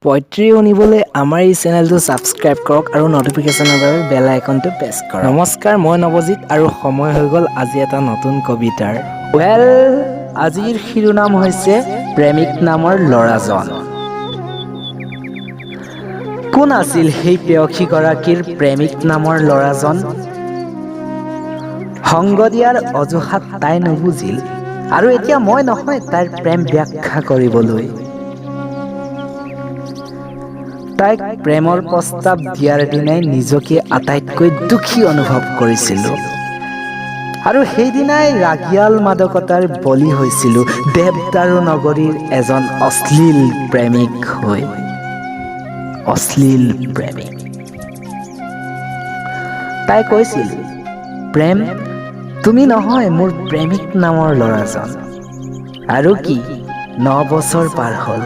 Poetry শুনিবলৈ আমাৰ এই চেনেলটো ছাবস্ক্ৰাইব কৰক আৰু নটিফিকেশ্যনৰ বাবে বেল আইকনটো প্ৰেছ কৰক। নমস্কাৰ, মই নৱজিত আৰু সময় হৈ গ'ল আজি এটা নতুন কবিতাৰ। ৱেল, আজিৰ শিৰোনাম হৈছে প্ৰেমিক নামৰ ল'ৰাজন। কোন আছিল সেই প্ৰেয়সীগৰাকীৰ প্ৰেমিক নামৰ ল'ৰাজন? সংগ দিয়াৰ অজুহাত তাই নুবুজিল আৰু এতিয়া মই নহয় তাইৰ প্ৰেম ব্যাখ্যা কৰিবলৈ। তাইক প্ৰেমৰ প্ৰস্তাৱ দিয়াৰ দিনাই নিজকে আটাইতকৈ দুখী অনুভৱ কৰিছিলোঁ আৰু সেইদিনাই ৰাগিয়াল মাদকতাৰ বলি হৈছিলোঁ দেৱদাৰু নগৰীৰ এজন অশ্লীল প্ৰেমিক হৈ। অশ্লীল প্ৰেমিক। তাই কৈছিল, "প্ৰেম তুমি নহয়, মোৰ প্ৰেমিক নামৰ ল'ৰাজন।" আৰু কি, 9 বছৰ পাৰ হ'ল।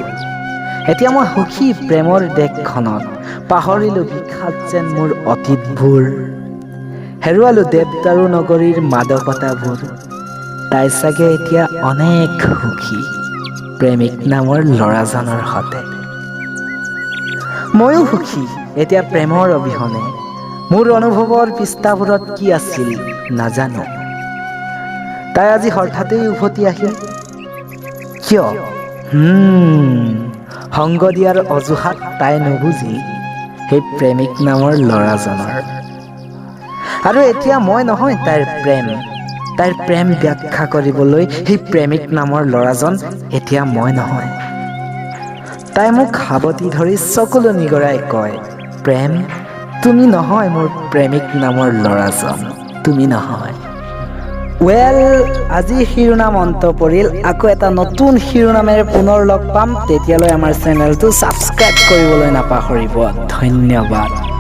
এতিয়া মই সুখী প্ৰেমৰ দেশখনত। পাহৰিলোঁ বিষাদ যেন মোৰ অতীতবোৰ, হেৰুৱালো দেৱদাৰু নগৰীৰ মাদকতাবোৰ। তাই চাগে এতিয়া অনেক সুখী প্ৰেমিক নামৰ ল'ৰাজনৰ সতে। ময়ো সুখী এতিয়া প্ৰেমৰ অবিহনে। মোৰ অনুভৱৰ পৃষ্ঠাবোৰত কি আছিল নাজানো। তাই আজি হঠাতেই উভতি আহিল কিয়? সংগ দিয়াৰ অজুহাত তাই নুবুজিল সেই প্ৰেমিক নামৰ ল'ৰাজনৰ। আৰু এতিয়া মই নহয় তাইৰ প্ৰেম। তাইৰ প্ৰেম ব্যাখ্যা কৰিবলৈ সেই প্ৰেমিক নামৰ ল'ৰাজন এতিয়া মই নহয়। তাই মোক সাৱটি ধৰি চকুলো নিগৰাই কয়, "প্ৰেম তুমি নহয়, মোৰ প্ৰেমিক নামৰ ল'ৰাজন, তুমি নহয়।" ৱেল, আজি শিৰোনাম অন্ত পৰিল। আকৌ এটা নতুন শিৰোনামেৰে পুনৰ লগ পাম। তেতিয়ালৈ আমাৰ চেনেলটো ছাবস্ক্ৰাইব কৰিবলৈ নাপাহৰিব। ধন্যবাদ।